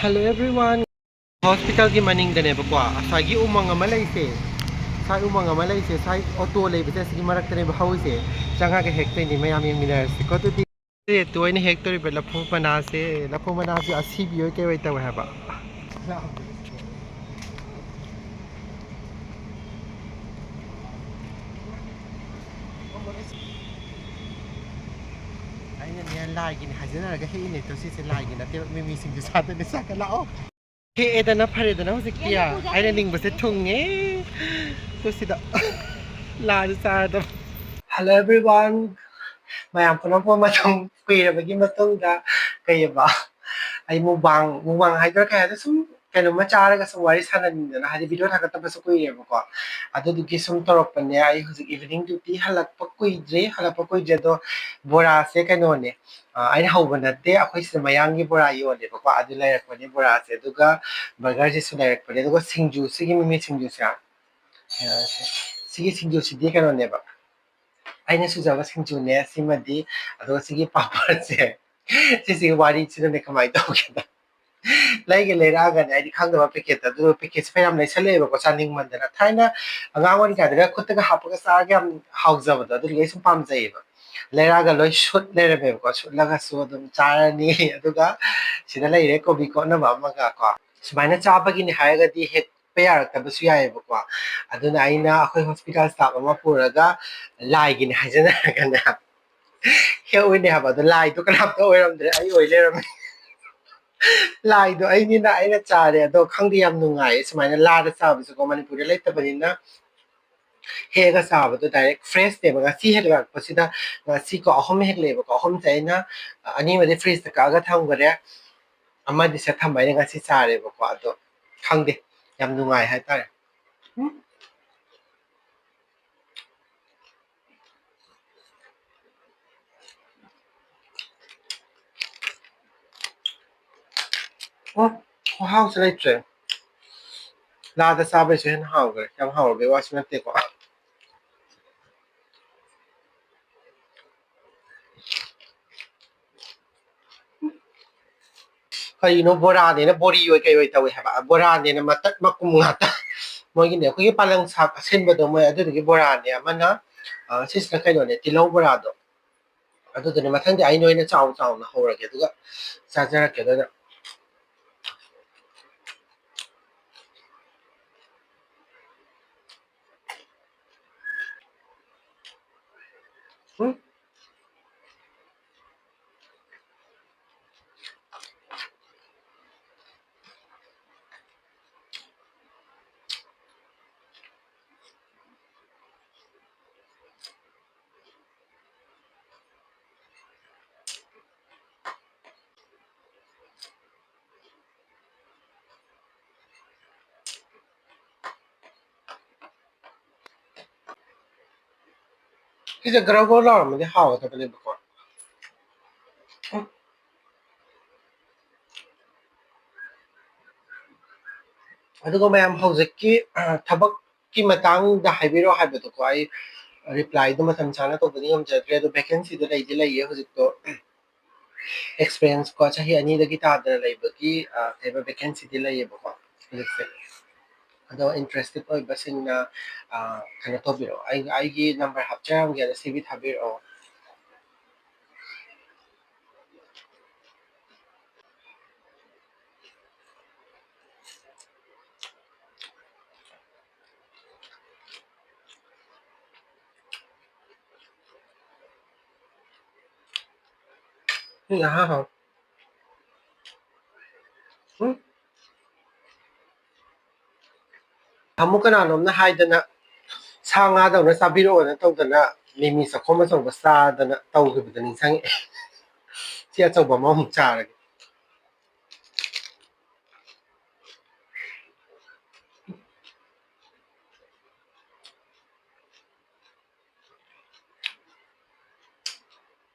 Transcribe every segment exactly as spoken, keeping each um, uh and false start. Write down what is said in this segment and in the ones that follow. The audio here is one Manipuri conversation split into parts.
Hello everyone. ꯍꯣꯁꯄꯤꯇꯥꯜꯒꯤ ꯃꯅꯤꯡꯗꯅꯦꯕꯀꯣ, ꯉꯁꯥꯏꯒꯤ ꯎꯃꯪ ꯑꯃ ꯂꯩꯁꯦ, ꯉꯁꯥꯏ ꯎꯃꯪ ꯑꯃ ꯂꯩꯁꯦ, ꯉꯁꯥꯏ ꯑꯣꯇꯣ ꯂꯩꯕꯁꯦ ꯑꯁꯤꯒꯤ ꯃꯔꯛꯇꯅꯦꯕ ꯍꯧꯔꯤꯁꯦ꯫ ꯆꯪꯉꯒ ꯍꯦꯛꯇꯣꯏꯅꯦ, ꯃꯌꯥꯝ ꯌꯦꯡꯃꯤꯟꯅꯔꯁꯤꯀꯣ꯫ ꯑꯗꯨꯗꯤ ꯔꯦꯠꯇꯨ ꯑꯣꯏꯅ ꯍꯦꯛꯇꯣꯔꯤꯕ ꯂꯐꯨ ꯃꯅꯥꯁꯦ, ꯂꯐꯨ ꯃꯅꯥꯁꯦ ꯑꯁꯤꯕꯤ ꯑꯣꯏ ꯀꯩ ꯑꯣꯏ ꯇꯧꯋꯦ ꯍꯥꯏꯕ꯫ ꯑꯩꯅꯅꯦ ꯂꯥꯏꯒꯤꯅꯦ ꯍꯥꯏꯖꯅꯔꯒ ꯍꯦꯛꯏꯅꯦ, ꯇꯣ ꯁꯤꯁꯦ ꯂꯥꯏꯒꯤ ꯅꯠꯇꯦꯕ, ꯃꯤꯃꯤꯁꯤꯡꯁꯨ ꯁꯥꯗꯅ ꯆꯥꯛꯀ ꯂꯥꯛꯑꯣ꯫ ꯍꯦꯛꯑꯦꯗꯅ ꯐꯔꯦꯗꯅ ꯍꯧꯖꯤꯛꯇꯤ꯫ ꯑꯩꯅ ꯅꯤꯡꯕꯁꯦ ꯊꯨꯡꯉꯦ꯫ ꯇꯣ ꯁꯤꯗ ꯂꯥꯁꯨ ꯆꯥꯔꯗꯕ꯫ Hello everyone. ꯃꯌꯥꯝ ꯄꯨꯝꯅꯃꯛꯄꯨ ꯃꯇꯝ ꯀꯨꯏꯔꯕꯒꯤ ꯃꯇꯨꯡꯗ ꯀꯩꯑꯕ, ꯑꯩ ꯃꯨꯛꯕꯥꯡ, ꯃꯨꯛꯕꯥꯡ ꯍꯥꯏꯗꯣꯏꯔꯥ ꯀꯩ ꯍꯥꯏꯗꯣꯏꯔꯥ, ꯁꯨꯝ ꯀꯩꯅꯣꯝꯃ ꯆꯥꯔꯒ ꯁꯨꯝ ꯋꯥꯔꯤ ꯁꯥꯟꯅꯅꯤꯡꯗꯅ, ꯍꯥꯏꯗꯤ ꯚꯤꯗꯤꯑꯣ ꯊꯥꯒꯠꯇꯕꯁꯨ ꯀꯨꯏꯔꯦꯕꯀꯣ꯫ ꯑꯗꯨꯗꯨꯒꯤ ꯁꯨꯝ ꯇꯧꯔꯛꯄꯅꯦ꯫ ꯑꯩ ꯍꯧꯖꯤꯛ ꯏꯚꯤꯅꯤꯡ ꯗ꯭ꯌꯨꯇꯤ ꯍꯜꯂꯛꯄ ꯀꯨꯏꯗ꯭ꯔꯤ, ꯍꯜꯂꯛꯄ ꯀꯨꯏꯗ꯭ꯔꯤ꯫ ꯑꯗꯣ ꯕꯣꯔꯥꯁꯦ ꯀꯩꯅꯣꯅꯦ, ꯑ, ꯑꯩꯅ ꯍꯧꯕ ꯅꯠꯇꯦ, ꯑꯩꯈꯣꯏ ꯁꯤꯗ ꯃꯌꯥꯡꯒꯤ ꯕꯣꯔꯥ ꯌꯣꯜꯂꯦꯕꯀꯣ, ꯑꯗꯨ ꯂꯩꯔꯛꯄꯅꯦ ꯕꯣꯔꯥꯁꯦ, ꯑꯗꯨꯒ ꯕꯔꯒꯔꯁꯤꯁꯨ ꯂꯩꯔꯛꯄꯅꯦ, ꯑꯗꯨꯒ ꯁꯤꯡꯖꯨ, ꯁꯤꯒꯤ ꯃꯤꯃꯤ ꯁꯤꯡꯖꯨꯁꯦ, ꯑ, ꯁꯤꯒꯤ ꯁꯤꯡꯖꯨꯁꯤꯗꯤ ꯀꯩꯅꯣꯅꯦꯕ, ꯑꯩꯅ ꯁꯨꯖꯕ ꯁꯤꯡꯖꯨꯅꯦ ꯁꯤꯃꯗꯤ꯫ ꯑꯗꯨꯒ ꯁꯤꯒꯤ ꯄꯥꯄꯔꯁꯦ, ꯁꯤꯁꯤꯒꯤ ꯋꯥꯔꯤꯁꯤꯅꯅꯦ ꯀꯃꯥꯏꯅ ꯇꯧꯒꯦꯗ, ꯂꯩꯒꯦ ꯂꯩꯔꯛꯑꯒꯅꯦ, ꯑꯩꯗꯤ ꯈꯪꯗꯕ ꯄꯦꯀꯦꯠꯇ, ꯑꯗꯨ ꯄꯦꯀꯦꯠꯁꯦ ꯐꯅꯌꯥꯝ ꯂꯩꯁꯜꯂꯛꯑꯦꯕꯀꯣ, ꯆꯥꯅꯤꯡꯃꯟꯗꯅ꯫ ꯊꯥꯏꯅ ꯑꯉꯥꯡ ꯑꯣꯏꯔꯤꯀꯥꯟꯗꯒ ꯈꯨꯠꯇꯒ ꯍꯥꯞꯄꯒ ꯆꯥꯔꯒ ꯌꯥꯝ ꯍꯥꯎꯖꯕꯗꯣ, ꯑꯗꯨꯗꯤ ꯑꯩ ꯁꯨꯝ ꯄꯥꯝꯖꯩꯌꯦꯕ꯫ ꯂꯩꯔꯛꯑꯒ ꯂꯣꯏ ꯁꯨꯠ ꯂꯩꯔꯝꯃꯦꯕꯀꯣ, ꯁꯨꯠꯂꯒꯁꯨ ꯑꯗꯨꯝ ꯆꯥꯔꯅꯤ꯫ ꯑꯗꯨꯒ ꯁꯤꯗ ꯂꯩꯔꯦ ꯀꯣꯕꯤ ꯀꯣꯠꯅꯕ ꯑꯃꯒ ꯀꯣ꯫ ꯁꯨꯃꯥꯏꯅ ꯆꯥꯕꯒꯤꯅꯦ ꯍꯥꯏꯔꯒꯗꯤ ꯍꯦꯛꯄ ꯌꯥꯔꯛꯇꯕꯁꯨ ꯌꯥꯏꯑꯕꯀꯣ꯫ ꯑꯗꯨꯅ ꯑꯩꯅ ꯑꯩꯈꯣꯏ ꯍꯣꯁꯄꯤꯇꯥꯜ ꯁ꯭ꯇꯥꯐ ꯑꯃ ꯄꯨꯔꯒ ꯂꯥꯏꯒꯤꯅꯦ ꯍꯥꯏꯖꯅꯔꯒꯅꯦ, ꯍꯦꯛ ꯑꯣꯏꯅꯦ ꯍꯥꯏꯕ꯫ ꯑꯗꯣ ꯂꯥꯏꯗꯣ ꯀꯅꯥꯝꯇ ꯑꯣꯏꯔꯝꯗ꯭ꯔꯦ, ꯑꯩ ꯑꯣꯏ ꯂꯩꯔꯝꯃꯦ꯫ ꯂꯥꯏꯗꯣ ꯑꯩꯅꯤꯅ ꯑꯩꯅ ꯆꯥꯔꯦ꯫ ꯑꯗꯣ ꯈꯪꯗꯦ, ꯌꯥꯝ ꯅꯨꯡꯉꯥꯏꯌꯦ ꯁꯨꯃꯥꯏꯅ ꯂꯥꯗ ꯆꯥꯕꯁꯨꯀꯣ, ꯃꯅꯤꯄꯨꯔꯗ ꯂꯩꯇꯕꯅꯤꯅ꯫ ꯍꯦꯛꯑꯒ ꯆꯥꯕꯗꯣ ꯗꯥꯏꯔꯦꯛ ꯐ꯭ꯔꯦꯁꯅꯦꯕ꯫ ꯉꯁꯤ ꯍꯦꯛꯂꯛꯄꯁꯤꯗ, ꯉꯁꯤꯀꯣ ꯑꯍꯨꯝ ꯍꯦꯛꯂꯛꯑꯦꯕꯀꯣ, ꯑꯍꯨꯝꯁꯦ ꯑꯩꯅ, ꯑ, ꯑꯅꯤꯃꯗꯤ ꯐ꯭ꯔꯤꯖꯇ ꯀꯛꯑꯒ ꯊꯝꯈ꯭ꯔꯦ, ꯑꯃꯗꯤ ꯁꯤꯗ ꯊꯝꯕ ꯑꯩꯅ ꯉꯁꯤ ꯆꯥꯔꯦꯕꯀꯣ꯫ ꯑꯗꯣ ꯈꯪꯗꯦ, ꯌꯥꯝ ꯅꯨꯡꯉꯥꯏ ꯍꯥꯏꯇꯥꯔꯦ꯫ ꯎꯝ꯫ ꯑꯣ, ꯈꯨꯍꯥꯎꯁꯦ ꯂꯩꯇ꯭ꯔꯦ꯫ ꯂꯥꯗ ꯆꯥꯕꯩꯁꯨ ꯍꯦꯟꯅ ꯍꯥꯎꯈ꯭ꯔꯦ꯫ ꯌꯥꯝ ꯍꯥꯎꯔꯕꯩ ꯋꯥꯁꯨ ꯅꯠꯇꯦꯀꯣ꯫ ꯀꯩꯅꯣ, ꯕꯣꯔꯥꯅꯦꯅ ꯕꯣꯔꯤ ꯑꯣꯏ ꯀꯩ ꯑꯣꯏ ꯇꯧꯋꯦ ꯍꯥꯏꯕ꯫ ꯕꯣꯔꯥꯅꯦꯅ ꯃꯇꯠ ꯃꯀꯨꯝ ꯉꯥꯛꯇ꯫ ꯃꯣꯏꯒꯤꯅꯦ, ꯑꯩꯈꯣꯏꯒꯤ ꯄꯥꯂꯪ ꯁꯥꯛ ꯑꯁꯤꯟꯕꯗꯣ, ꯃꯣꯏ ꯑꯗꯨꯗꯨꯒꯤ ꯕꯣꯔꯥꯅꯦ ꯑꯃꯅ꯫ ꯑ, ꯁꯤꯁꯤꯅ ꯀꯩꯅꯣꯅꯦ, ꯇꯤꯜꯍꯧ ꯕꯣꯔꯥꯗꯣ꯫ ꯑꯗꯨꯗꯨꯅꯦ, ꯃꯊꯪꯗꯤ ꯑꯩꯅ ꯑꯣꯏꯅ ꯆꯥꯎ ꯆꯥꯎꯅ ꯍꯧꯔꯒꯦ, ꯑꯗꯨꯒ ꯆꯥꯖꯔꯛꯀꯦ꯫ ꯑꯗꯨꯅ ꯎꯝ꯫ ꯁꯤꯁꯦ ꯒ꯭ꯔꯧ ꯒ꯭ꯔꯧ ꯂꯥꯎꯔꯝꯃꯗꯤ ꯍꯥꯎꯒꯗꯕꯅꯦꯕꯀꯣ꯫ ꯑꯗꯨꯒ ꯃꯌꯥꯝ ꯍꯧꯖꯤꯛꯀꯤ, ꯑ, ꯊꯕꯛꯀꯤ ꯃꯇꯥꯡꯗ ꯍꯥꯏꯕꯤꯔꯛꯑꯣ ꯍꯥꯏꯕꯗꯣꯀꯣ, ꯑꯩ replyꯗꯣ ꯃꯇꯝ ꯆꯥꯅ ꯇꯧꯕꯗꯤ ꯉꯝꯖꯗ꯭ꯔꯦ꯫ ꯑꯗꯣ vacancyꯗꯣ ꯂꯩꯗꯤ ꯂꯩꯌꯦ ꯍꯧꯖꯤꯛꯇꯣ꯫ Experienceꯀꯣ, ꯆꯍꯤ ꯑꯅꯤꯗꯒꯤ ꯇꯥꯗꯅ ꯂꯩꯕꯒꯤ, ꯑ, ꯀꯩꯕ, vacancyꯗꯤ ꯂꯩꯌꯦꯕꯀꯣ ꯍꯧꯖꯤꯛꯁꯦ꯫ ꯑꯗꯣ interested ꯑꯣꯏꯕꯁꯤꯡꯅ, ꯑ, ꯀꯩꯅꯣ ꯇꯧꯕꯤꯔꯛꯑꯣ, ꯑꯩ, ꯑꯩꯒꯤ number ꯍꯥꯞꯆꯔꯝꯒꯦ, ꯑꯗ C V ꯊꯥꯕꯤꯔꯛꯑꯣ꯫ ꯎꯝ, ꯑꯍꯥ, ꯍꯥꯎ꯫ ꯎꯝ꯫ ꯑꯃꯨꯛ ꯀꯅꯥꯅꯣꯝꯅ ꯍꯥꯏꯗꯅ, ꯁꯥ ꯉꯥꯗꯧꯅ ꯆꯥꯕꯤꯔꯛꯑꯣꯅ ꯇꯧꯗꯅ, ꯃꯤꯃꯤ ꯆꯈꯣꯝ ꯑꯆꯧꯕ ꯆꯥꯗꯅ ꯇꯧꯈꯤꯕꯗꯣ ꯅꯤꯡꯁꯤꯡꯉꯛꯑꯦ꯫ ꯁꯤ ꯑꯆꯧꯕ ꯑꯃꯃꯨꯛ ꯆꯥꯔꯒꯦ꯫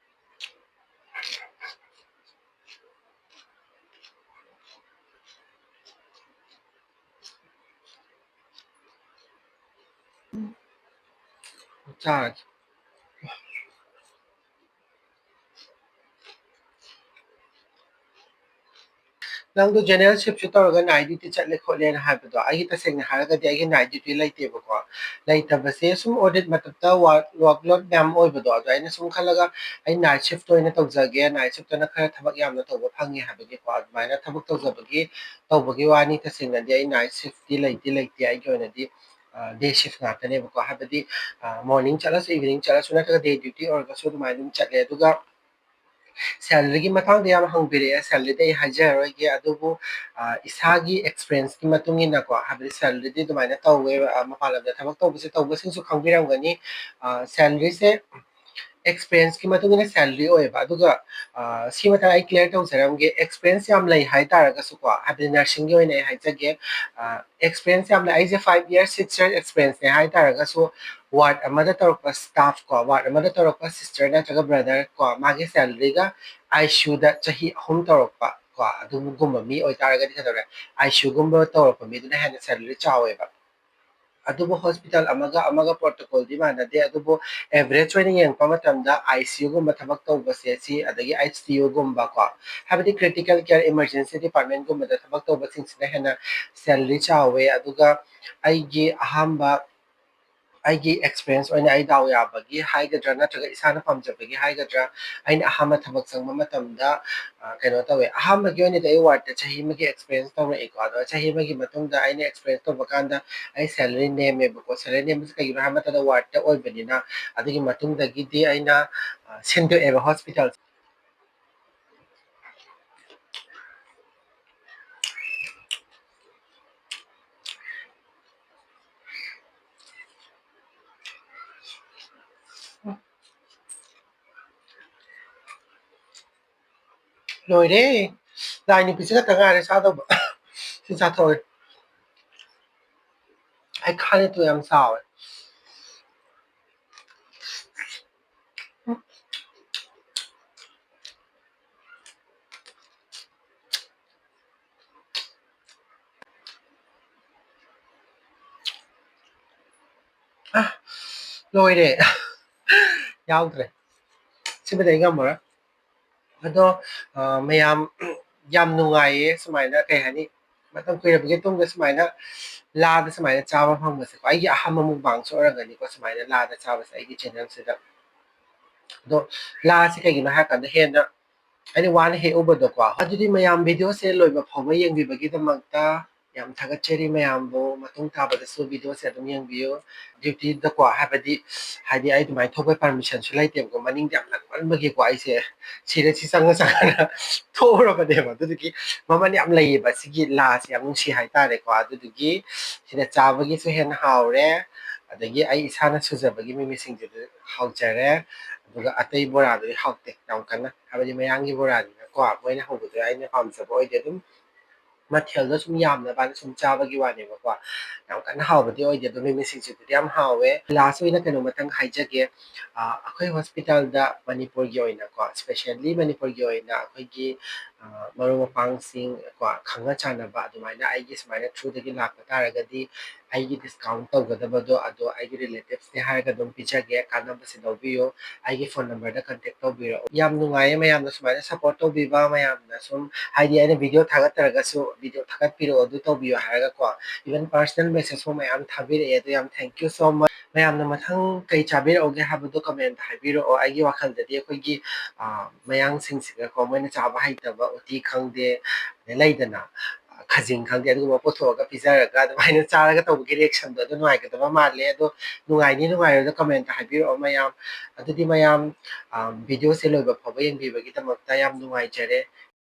ꯆꯥꯔꯒꯦ꯫ ꯅꯪꯗꯣ ꯖꯦꯅꯔꯦꯜ ꯁꯤꯐꯁꯨ ꯇꯧꯔꯒ ꯅꯥꯏꯠ ꯗ꯭ꯌꯨꯇꯤ ꯆꯠꯂꯦ ꯈꯣꯠꯂꯦꯅ ꯍꯥꯏꯕꯗꯣ, ꯑꯩꯒꯤ ꯇꯁꯦꯡꯅ ꯍꯥꯏꯔꯒꯗꯤ ꯑꯩꯒꯤ ꯅꯥꯏꯠ ꯗ꯭ꯌꯨꯇꯤ ꯂꯩꯇꯦꯕꯀꯣ꯫ ꯂꯩꯇꯕꯁꯦ ꯁꯨꯝ ꯑꯣꯗꯤꯠ ꯃꯇꯝꯗ ꯋꯥꯔꯛ ꯂꯣꯗ ꯃꯌꯥꯝ ꯑꯣꯏꯕꯗꯣ, ꯑꯗꯣ ꯑꯩꯅ ꯁꯨꯝ ꯈꯜꯂꯒ ꯑꯩ ꯅꯥꯏꯠ ꯁꯤꯐꯇ ꯑꯣꯏꯅ ꯇꯧꯖꯒꯦ, ꯅꯥꯏꯠ ꯁꯤꯐꯇꯅ ꯈꯔ ꯊꯕꯛ ꯌꯥꯝꯅ ꯇꯧꯕ ꯐꯪꯉꯦ ꯍꯥꯏꯕꯒꯤꯀꯣ, ꯑꯗꯨꯃꯥꯏꯅ ꯊꯕꯛ ꯇꯧꯖꯕꯒꯤ ꯇꯧꯕꯒꯤ ꯋꯥꯅꯤ꯫ ꯇꯁꯦꯡꯅꯗꯤ ꯑꯩ ꯅꯥꯏꯠ ꯁꯤꯐꯇꯤ ꯂꯩꯇꯦ ꯂꯩꯇꯦ ꯑꯩꯒꯤ ꯑꯣꯏꯅꯗꯤ꯫ ꯗꯦ ꯁꯤꯐ ꯉꯥꯛꯇꯅꯦꯕꯀꯣ, ꯍꯥꯏꯕꯗꯤ ꯃꯣꯔꯅꯤꯡ ꯆꯠꯂꯁꯨ, ꯏꯚꯤꯅꯤꯡ ꯆꯠꯂꯁꯨ, ꯅꯠꯇ꯭ꯔꯒ ꯗꯦ ꯗ꯭ꯌꯨꯇꯤ ꯑꯣꯏꯔꯒꯁꯨ ꯑꯗꯨꯃꯥꯏꯅ ꯑꯗꯨꯝ ꯆꯠꯂꯦ꯫ ꯑꯗꯨꯒ ꯁꯦꯂꯔꯤꯒꯤ ꯃꯇꯥꯡꯗ ꯌꯥꯝ ꯍꯪꯕꯤꯔꯛꯑꯦ, ꯁꯦꯂꯔꯤꯗꯤ ꯑꯩ ꯍꯥꯏꯖꯔꯔꯣꯏꯒꯦ꯫ ꯑꯗꯨꯕꯨ ꯏꯁꯥꯒꯤ ꯑꯦꯛꯁꯄꯤꯔꯦꯟꯁꯀꯤ ꯃꯇꯨꯡ ꯏꯟꯅꯀꯣ, ꯍꯥꯏꯕꯗꯤ ꯁꯦꯂꯔꯤꯗꯤ ꯑꯗꯨꯃꯥꯏꯅ ꯇꯧꯋꯦ꯫ ꯃꯄꯥꯟ ꯂꯝꯗ ꯊꯕꯛ ꯇꯧꯕꯁꯦ, ꯇꯧꯕꯁꯤꯡꯁꯨ ꯈꯪꯕꯤꯔꯝꯒꯅꯤ꯫ ꯁꯦꯂꯔꯤꯁꯦ ꯑꯦꯛꯁꯄꯤꯔꯦꯟꯁꯀꯤ ꯃꯇꯨꯡ ꯏꯟꯅ ꯁꯦꯂꯔꯤ ꯑꯣꯏꯌꯦꯕ꯫ ꯑꯗꯨꯒ ꯁꯤ ꯃꯇꯥꯡ ꯑꯩ ꯀ꯭ꯂꯤꯌꯥꯔ ꯇꯧꯖꯔꯝꯒꯦ, ꯑꯦꯛꯁꯄꯤꯔꯦꯟꯁ ꯌꯥꯝ ꯂꯩ ꯍꯥꯏ ꯇꯥꯔꯒꯁꯨꯀꯣ, ꯍꯥꯏꯕꯗꯤ ꯅꯔꯁꯤꯡꯒꯤ ꯑꯣꯏꯅ ꯑꯩ ꯍꯥꯏꯖꯒꯦ, ꯑꯦꯛꯁꯄꯤꯔꯦꯟꯁ ꯌꯥꯝ ꯂꯩ꯫ ꯑꯩꯁꯦ ꯐꯥꯏꯚ ꯌꯔꯁ, ꯁꯤꯛꯁ ꯌꯔꯁ ꯑꯦꯛꯁꯄꯤꯔꯦꯟꯁꯅꯦ ꯍꯥꯏ ꯇꯥꯔꯒꯁꯨ, ꯋꯥꯔꯗ ꯑꯃꯗ ꯇꯧꯔꯛꯄ ꯁ꯭ꯇꯥꯐ ꯀꯣ, ꯋꯥꯔꯗ ꯑꯃꯗ ꯇꯧꯔꯛꯄ ꯁꯤꯁꯇꯔ ꯅꯠꯇ꯭ꯔꯒ ꯕ꯭ꯔꯗꯔ ꯀꯣ, ꯃꯥꯒꯤ ꯁꯦꯂꯔꯤꯒ ꯑꯥꯏ ꯁꯤ ꯌꯨꯗ ꯆꯍꯤ ꯑꯍꯨꯝ ꯇꯧꯔꯛꯄ ꯀꯣ, ꯑꯗꯨꯒꯨꯝꯕ ꯃꯤ ꯑꯣꯏꯇꯥꯔꯒꯗꯤ ꯀꯩꯗꯧꯔꯦ, ꯑꯥꯏ ꯁꯤ ꯌꯨꯒꯨꯝꯕ ꯇꯧꯔꯛꯄ ꯃꯤꯗꯨꯅ ꯍꯦꯟꯅ ꯁꯦꯂꯔꯤ ꯆꯥꯎꯋꯦꯕ꯫ ꯑꯗꯨꯕꯨ ꯍꯣꯁꯄꯤꯇꯥꯜ ꯑꯃꯒ ꯑꯃꯒ ꯄ꯭ꯔꯣꯇꯣꯀꯣꯜꯗꯤ ꯃꯥꯟꯅꯗꯦ, ꯑꯗꯨꯕꯨ ꯑꯦꯚꯔꯦꯖ ꯑꯣꯏꯅ ꯌꯦꯡꯉꯛꯄ ꯃꯇꯝꯗ ꯑꯥꯏ ꯁꯤ ꯌꯨꯒꯨꯝꯕ ꯊꯕꯛ ꯇꯧꯕꯁꯦ ꯁꯤ, ꯑꯗꯒꯤ ꯑꯩꯆ ꯗꯤ ꯌꯨꯒꯨꯝꯕꯀꯣ, ꯍꯥꯏꯕꯗꯤ ꯀ꯭ꯔꯤꯇꯤꯀꯦꯜ ꯀꯦꯌꯔ ꯏꯃꯔꯖꯦꯟꯁꯤ ꯗꯤꯄꯥꯔꯠꯃꯦꯟꯒꯨꯝꯕꯗ ꯊꯕꯛ ꯇꯧꯕꯁꯤꯡꯁꯤꯅ ꯍꯦꯟꯅ ꯁꯦꯂꯔꯤ ꯆꯥꯎꯋꯦ꯫ ꯑꯗꯨꯒ ꯑꯩꯒꯤ ꯑꯍꯥꯟꯕ, ꯑꯩꯒꯤ ꯑꯦꯛꯁꯄꯤꯔꯦꯟꯁ ꯑꯣꯏꯅ, ꯑꯩ ꯗꯥꯎ ꯌꯥꯕꯒꯤ ꯍꯥꯏꯒꯗ꯭ꯔꯥ, ꯅꯠꯇ꯭ꯔꯒ ꯏꯁꯥꯅ ꯄꯥꯝꯖꯕꯒꯤ ꯍꯥꯏꯒꯗ꯭ꯔꯥ, ꯑꯩꯅ ꯑꯍꯥꯟꯕ ꯊꯕꯛ ꯆꯪꯕ ꯃꯇꯝꯗ, ꯑ, ꯀꯩꯅꯣ ꯇꯧꯋꯦ, ꯑꯍꯥꯟꯕꯒꯤ ꯑꯣꯏꯅꯗꯤ ꯑꯩ ꯋꯥꯔꯗꯇ ꯆꯍꯤ ꯑꯃꯒꯤ ꯑꯦꯛꯁꯄꯤꯔꯦꯟꯁ ꯇꯧꯔꯛꯑꯦꯀꯣ꯫ ꯑꯗꯣ ꯆꯍꯤ ꯑꯃꯒꯤ ꯃꯇꯨꯡꯗ ꯑꯩꯅ ꯑꯦꯛꯁꯄꯤꯔꯦꯟꯁ ꯇꯧꯕ ꯀꯥꯟꯗ ꯑꯩ ꯁꯦꯂꯔꯤ ꯅꯦꯝꯃꯦꯕꯀꯣ꯫ ꯁꯦꯂꯔꯤ ꯅꯦꯝꯕꯁꯦ ꯀꯩꯒꯤꯅꯣ ꯍꯥꯏꯕ ꯃꯇꯝꯗ ꯋꯥꯔꯗꯇ ꯑꯣꯏꯕꯅꯤꯅ꯫ ꯑꯗꯨꯒꯤ ꯃꯇꯨꯡꯗꯒꯤꯗꯤ ꯑꯩꯅ, ꯑ, ꯁꯤꯟꯗꯣꯛꯑꯦꯕ ꯍꯣꯁꯄꯤꯇꯥꯜꯁꯦ꯫ ꯂꯣꯏꯔꯦ꯫ ꯂꯥꯏ ꯅꯨꯄꯤꯁꯦ ꯈꯛꯇ ꯉꯥꯏꯔꯦ ꯆꯥꯗꯧꯕ꯫ ꯁꯤ ꯆꯥꯊꯣꯛꯑꯦ꯫ ꯑꯩ ꯈꯥꯅꯦ ꯇꯨ ꯌꯥꯝ ꯆꯥꯎꯋꯦ꯫ ꯑ, ꯂꯣꯏꯔꯦ꯫ ꯌꯥꯎꯗ꯭ꯔꯦ꯫ ꯁꯤꯃꯗꯤ ꯑꯩ ꯉꯝꯃꯔꯣꯏ꯫ ꯑꯗꯣ, ꯑ, ꯃꯌꯥꯝ, ꯌꯥꯝ ꯅꯨꯡꯉꯥꯏꯌꯦ ꯁꯨꯃꯥꯏꯅ, ꯀꯩ ꯍꯥꯏꯅꯤ, ꯃꯇꯝ ꯀꯨꯏꯔꯕꯒꯤ ꯃꯇꯨꯡꯗ ꯁꯨꯃꯥꯏꯅ ꯂꯥꯗ ꯁꯨꯃꯥꯏꯅ ꯆꯥꯕ ꯐꯪꯕꯁꯦꯀꯣ꯫ ꯑꯩꯒꯤ ꯑꯍꯥꯟꯕ mukbangꯁꯨ ꯑꯣꯏꯔꯝꯒꯅꯤꯀꯣ ꯁꯨꯃꯥꯏꯅ ꯂꯥꯗ ꯆꯥꯕꯁꯦ ꯑꯩꯒꯤ channelꯁꯤꯗ꯫ ꯑꯗꯣ ꯂꯥꯁꯦ ꯀꯩꯒꯤꯅꯣ ꯍꯥꯏꯔꯀꯥꯟꯗ ꯍꯦꯟꯅ ꯑꯩꯅ ꯋꯥꯅ ꯍꯦꯛꯎꯕꯗꯣꯀꯣ꯫ ꯑꯗꯨꯗꯤ ꯃꯌꯥꯝ videoꯁꯦ ꯂꯣꯏꯕ ꯐꯥꯎꯕ ꯌꯦꯡꯕꯤꯕꯒꯤꯗꯃꯛꯇ ꯌꯥꯝ ꯊꯥꯒꯠꯆꯔꯤ ꯃꯌꯥꯝꯕꯨ꯫ ꯃꯇꯨꯡ ꯇꯥꯕꯗꯁꯨ videoꯁꯦ ꯑꯗꯨꯝ ꯌꯦꯡꯕꯤꯌꯨ꯫ Dutyꯗꯀꯣ, ꯍꯥꯏꯕꯗꯤ, ꯍꯥꯏꯗꯤ ꯑꯩ ꯑꯗꯨꯃꯥꯏꯅ ꯊꯣꯛꯄꯩ permissionꯁꯨ ꯂꯩꯇꯦꯕꯀꯣ, ꯃꯅꯤꯡꯗ ꯌꯥꯝ ꯅꯛꯃꯟꯕꯒꯤꯀꯣ ꯑꯩꯁꯦ ꯁꯤꯗ ꯁꯤ ꯆꯪꯉ ꯆꯪꯉꯒ ꯊꯣꯛꯎꯔꯕꯅꯦꯕ꯫ ꯑꯗꯨꯗꯨꯒꯤ ꯃꯃꯜ ꯌꯥꯝ ꯂꯩꯌꯦꯕ ꯁꯤꯒꯤ ꯂꯥꯁꯦ, ꯌꯥꯝ ꯅꯨꯡꯁꯤ ꯍꯥꯏꯇꯥꯔꯦꯀꯣ꯫ ꯑꯗꯨꯗꯨꯒꯤ ꯁꯤꯗ ꯆꯥꯕꯒꯤꯁꯨ ꯍꯦꯟꯅ ꯍꯥꯎꯔꯦ, ꯑꯗꯒꯤ ꯑꯩ ꯏꯁꯥꯅ ꯁꯨꯖꯕꯒꯤ ꯃꯤꯃꯤꯁꯤꯡꯁꯤꯗ ꯍꯥꯎꯖꯔꯦ꯫ ꯑꯗꯨꯒ ꯑꯇꯩ ꯕꯣꯔꯥꯗꯨꯗꯤ ꯍꯥꯎꯇꯦ ꯌꯥꯝ ꯀꯟꯅ, ꯍꯥꯏꯕꯗꯤ ꯃꯌꯥꯡꯒꯤ ꯕꯣꯔꯥꯅꯤꯅꯀꯣ, ꯃꯣꯏꯅ ꯍꯧꯕꯗꯣ ꯑꯩꯅ ꯄꯥꯝꯖꯕ ꯑꯣꯏꯗꯦ꯫ ꯑꯗꯨꯝ ꯃꯊꯦꯜꯗꯣ ꯁꯨꯝ ꯌꯥꯝꯅꯕꯅ ꯁꯨꯝ ꯆꯥꯕꯒꯤ ꯋꯥꯅꯦꯕꯀꯣ, ꯌꯥꯝ ꯀꯟꯅ ꯍꯥꯎꯕꯗꯤ ꯑꯣꯏꯗꯦ꯫ ꯑꯗꯣ ꯃꯤꯃꯤ ꯁꯤꯡꯖꯨꯗꯨꯗꯤ ꯌꯥꯝ ꯍꯥꯎꯋꯦ꯫ Last ꯑꯣꯏꯅ ꯀꯩꯅꯣ ꯃꯇꯪ ꯍꯥꯏꯖꯒꯦ꯫ ꯑ, ꯑꯩꯈꯣꯏ hospitalꯗ ꯃꯅꯤꯄꯨꯔꯒꯤ ꯑꯣꯏꯅꯀꯣ, specially ꯃꯅꯤꯄꯨꯔꯒꯤ ꯑꯣꯏꯅ ꯑꯩꯈꯣꯏꯒꯤ, ꯑ, ꯃꯔꯨꯞ ꯃꯄꯥꯡꯁꯤꯡ ꯀꯣ, ꯈꯪꯅ ꯆꯥꯟꯅꯕ ꯑꯗꯨꯃꯥꯏꯅ ꯑꯩꯒꯤ ꯁꯨꯃꯥꯏꯅ throughꯗꯒꯤ ꯂꯥꯛꯄ ꯇꯥꯔꯒꯗꯤ ꯑꯩꯒꯤ discount ꯇꯧꯒꯗꯕꯗꯣ ꯑꯗꯣ ꯑꯩꯒꯤ relatives ꯅꯦ ꯍꯥꯏꯔꯒ ꯑꯗꯨꯝ ꯄꯤꯖꯒꯦ꯫ ꯀꯥꯟꯅꯕꯁꯦ ꯂꯧꯕꯤꯌꯨ꯫ ꯑꯩꯒꯤ phone numberꯗ contact ꯇꯧꯕꯤꯔꯛꯎ꯫ ꯌꯥꯝ ꯅꯨꯡꯉꯥꯏꯌꯦ ꯃꯌꯥꯝꯅ ꯁꯨꯃꯥꯏꯅ support ꯇꯧꯕꯤꯕ, ꯃꯌꯥꯝꯅ ꯁꯨꯝ, ꯍꯥꯏꯗꯤ ꯑꯩꯅ video ꯊꯥꯒꯠꯇ꯭ꯔꯒꯁꯨ video ꯊꯥꯒꯠꯄꯤꯔꯛꯑꯣ, ꯑꯗꯨ ꯇꯧꯕꯤꯌꯣ ꯍꯥꯏꯔꯒꯀꯣ, even personal message ꯐꯥꯎ ꯃꯌꯥꯝ ꯊꯥꯕꯤꯔꯛꯑꯦ꯫ ꯑꯗꯨ ꯌꯥꯝ thank you so much꯫ ꯃꯌꯥꯝꯅ ꯃꯊꯪ ꯀꯩ ꯆꯥꯕꯤꯔꯛꯎꯒꯦ ꯍꯥꯏꯕꯗꯣ comment ꯍꯥꯏꯕꯤꯔꯛꯑꯣ꯫ ꯑꯩꯒꯤ ꯋꯥꯈꯜꯗꯗꯤ ꯑꯩꯈꯣꯏꯒꯤ, ꯑ, ꯃꯌꯥꯡꯁꯤꯡꯁꯤꯒꯀꯣ, ꯃꯣꯏꯅ ꯆꯥꯕ ꯍꯩꯇꯕ ꯎꯇꯤ ꯈꯪꯗꯦ, ꯂꯩꯗꯅ, ꯈꯖꯤꯡ ꯈꯪꯗꯦ, ꯑꯗꯨꯒꯨꯝꯕ ꯄꯨꯊꯣꯛꯑꯒ ꯄꯤꯖꯔꯒ ꯑꯗꯨꯃꯥꯏꯅ ꯆꯥꯔꯒ ꯇꯧꯕꯒꯤ reactionꯗꯣ ꯑꯗꯨ ꯅꯨꯡꯉꯥꯏꯒꯗꯕ ꯃꯥꯜꯂꯦ꯫ ꯑꯗꯣ ꯅꯨꯡꯉꯥꯏꯅꯤ ꯅꯨꯡꯉꯥꯏꯔꯣꯏꯗꯣ comment ꯍꯥꯏꯕꯤꯔꯛꯑꯣ ꯃꯌꯥꯝ꯫ ꯑꯗꯨꯗꯤ ꯃꯌꯥꯝ, ꯑ, videoꯁꯦ ꯂꯣꯏꯕ ꯐꯥꯎꯕ ꯌꯦꯡꯕꯤꯕꯒꯤꯗꯃꯛꯇ ꯌꯥꯝ ꯅꯨꯡꯉꯥꯏꯖꯔꯦ꯫